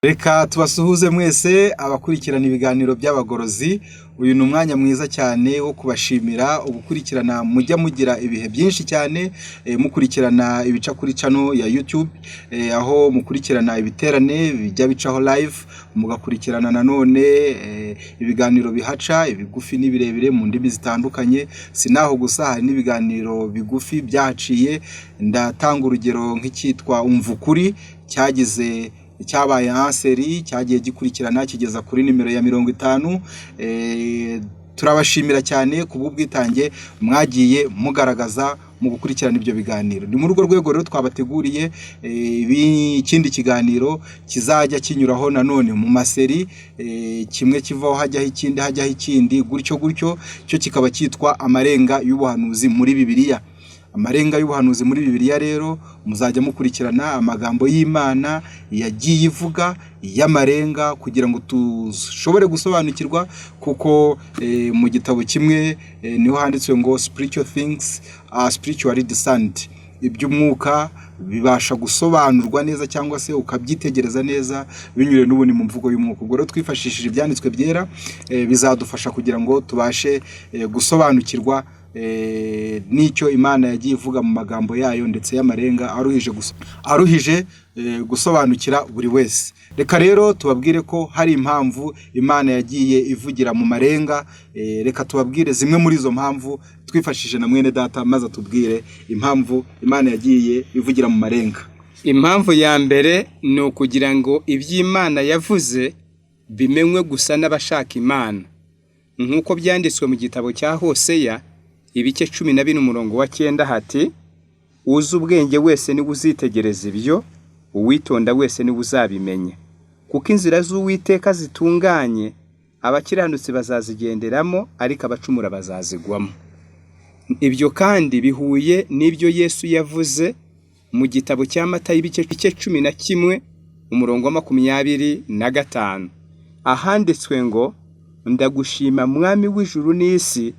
Reka tubasuhuze mwese abakurikirana ibiganiro by'abagorozi. Uyu ni umwanya mwiza cyane wo kubashimira ugukurikirana, mujya mugira ibihe byinshi cyane mukurikirana ibica kuri channel ya YouTube, aho mukurikirana ibiterane bijya bicaho live, mugakurikirana nanone ibiganiro bihaca, ibigufi n'ibirebire mu ndimi zitandukanye. Si naho gusa, hari n'ibiganiro bigufi byahaciye. Ndatanga urugero nk'icyitwa Umva Ukuri, cyagize cyabaye en série, cyagiye gikurikirana kigeza kuri nimero ya 50. Turabashimira cyane ku bw'ubwitange mwagiye mugaragaza mu gukurikirana ibyo biganiro. Ni muri urwo rwego rero twabateguriye ikindi kiganiro kizajya kinyuraho nanone mu ma série, kimwe kivaho hajyaho ikindi, hajyaho ikindi, gutyo gutyo. Cyo kikaba cyitwa Amarenga y'Ubuhanuzi muri Bibiliya. Amarenga y'Ubuhanuzi muri Bibiliya rero, muzajya mukurikirana amagambo y'Imana yagiye ivuga y'amarenga kugira ngo dushobore gusobanukirwa, kuko mu gitabo kimwe niho handitswe ngo "Spiritual things are spiritually discerned", iby'umwuka bibasha gusobanurwa neza cyangwa se ukabyitegereza neza binyuriye n'ubundi mu mvugo y'umwuka. Ubwo rero twifashishije ibyanditswe byera, bizadufasha kugira ngo tubashe gusobanukirwa n'icyo Imana yagiye ivuga mu magambo yayo ndetse y'amarenga aruhije gusobanukira buri wese. Reka rero tubabwire ko hari impamvu Imana yagiye ivugira mu marenga. Reka tubabwire zimwe muri izo mpamvu twifashishije na mwene data, maze atubwire impamvu Imana yagiye ivugira mu marenga. Impamvu ya mbere ni ukugira ngo iby'Imana yavuze bimenywe gusa n'abashaka Imana, nk'uko byanditswe mu gitabo cya Hoseya, ibice 14, umurongo wa 9, hati: "Uzi ubwenge wese niwe uzitegereza ibyo, uwitonda wese niwe uzabimenya. Kuko inzira z'Uwiteka zitunganye, abakiranutsi bazazigenderamo, ariko abacumura bazazigwamo." Ibyo kandi bihuye n'ibyo Yesu yavuze mu gitabo cya Matayo, ibice 11, umurongo wa 25, ahanditswe ngo: "Ndagushima, Mwami w'ijuru n'isi,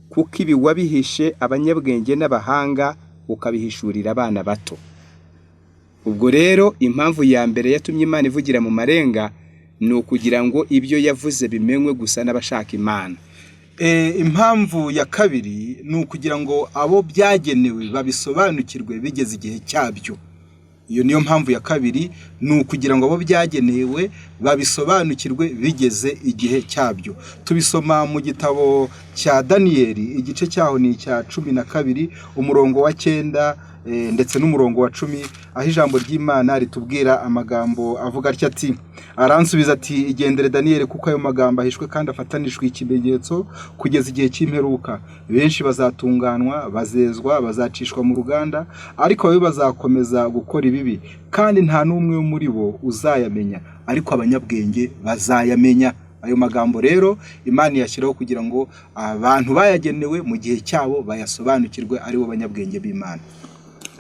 kuko ibi wabihishe abanyabwenge n'abahanga, ukabihishurira abana bato." Ubwo rero impamvu ya mbere yatumye Imana ivugira mu marenga ni ukugira ngo ibyo yavuze bimenywe gusa n'abashaka Imana. Impamvu ya kabiri ni ukugira ngo abo byagenewe babisobanukirwe bigeze igihe cyabyo. Iyo niyo mpamvu ya kabiri, ni ukugira ngo abo byagenewe babisobanukirwe bigeze igihe cyabyo. Tubisoma mu gitabo cya Daniyeli, igice cyaho ni icya 12, umurongo wa 9 ndetse n'umurongo wa 10, aho ijambo ry'Imana ritubwira amagambo avuga atya, ati: "Aransubiza ati: 'Igendere Daniyeli, kuko ayo magambo ahishwe kandi afatanijwe ikimenyetso kugeza igihe cy'imperuka. Benshi bazatunganwa, bazezwa, bazacishwa mu ruganda, ariko ababi bazakomeza gukora ibibi, kandi nta n'umwe wo muri bo uzayamenya, ariko abanyabwenge bazayamenya.'" Ayo magambo rero Imana iyashyiraho kugira ngo abantu bayagenewe mu gihe cyabo bayasobanukirwe, aribo banyabwenge b'Imana.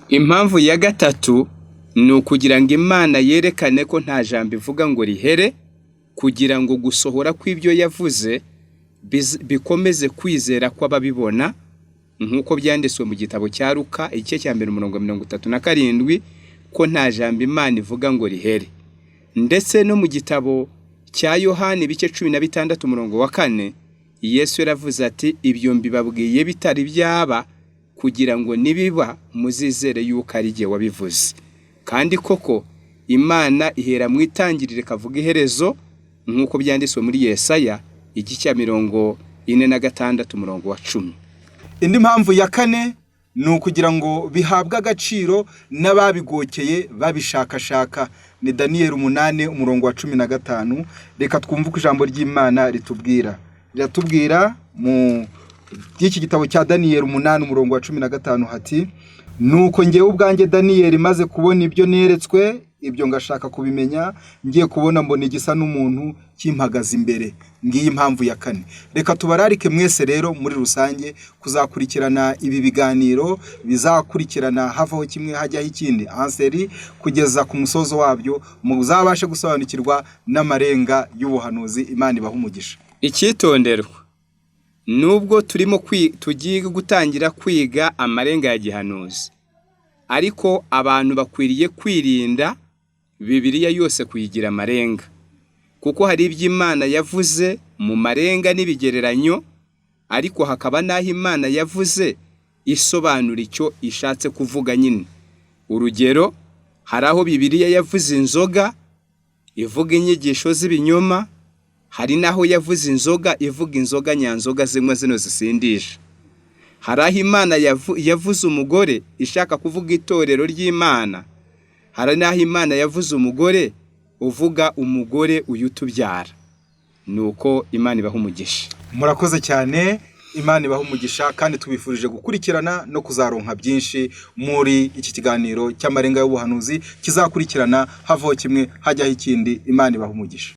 Impamvu ya gatatu ni ukugira ngo Imana yerekane ko nta jambo ivuga ngo rihere, kugira ngo gusohora kw'ibyo yavuze bikomeze kwizera kw'ababibona, nk'uko byanditswe mu gitabo cya Luka, igice cya 1, umurongo 37, ko nta jambo Imana ivuga ngo rihere. Ndetse no mu gitabo cya Yohani, ibice 16, umurongo wa 4, Yesu yaravuze ati: "Ibyo mbibabwiye bitari byaba, kugira ngo nibiba muzizere yuko ari jye wabivuze." Kandi koko Imana ihera mu itangiriro ikavuga iherezo, nk'uko byanditswe muri Yesaya, igice cya 46, umurongo wa 10. Indi mpamvu ya kane ni ukugira ngo bihabwe agaciro n'ababigokeye babishakashaka. Ni Daniyeli 8, umurongo wa 15. Reka twumve uko ijambo ry'Imana ritubwira. Riratubwira mu by'iki gitabo cya Daniyeli 8, umurongo wa 15, hati: "Nuko ngewe ubwanjye Daniyeli, maze kubona ibyo neretswe ibyo, ngashaka kubimenya, ngiye kubona mbona igisa n'umuntu kimpagaze imbere." Ngiyi impamvu ya kane. Reka tubararike mwese rero muri rusange kuzakurikirana ibi biganiro bizakurikirana, havaho kimwe hajyaho ikindi, en série, kugeza ku musozo wabyo, muzabashe gusobanukirwa n'amarenga y'ubuhanuzi. Imana ibaha umugisha. Icyitonderwa: nubwo turimo tugiye gutangira kwiga amarenga ya gihanuzi, ariko abantu bakwiriye kwirinda. Bibiliya yose kuyigira amarenga, kuko hari ibyo Imana yavuze mu marenga n'ibigereranyo, ariko hakaba n'aho Imana yavuze isobanura icyo ishatse kuvuga nyine. Urugero, hari aho Bibiliya yavuze inzoga ivuga inyigisho z'ibinyoma, hari n'aho yavuze inzoga ivuga inzoga nyanzoga zinywa zino zisindisha. Hari aho Imana yavuze umugore ishaka kuvuga itorero ry'Imana, hari n'aho Imana yavuze umugore uvuga umugore uyu utubyara. Nuko Imana ibaha umugisha. Murakoze cyane, Imana ibaha umugisha, kandi tubifurije gukurikirana no kuzaronka byinshi muri iki kiganiro cy'amarenga y'ubuhanuzi kizakurikirana, havaho kimwe hajyaho ikindi. Imana ibaha umugisha.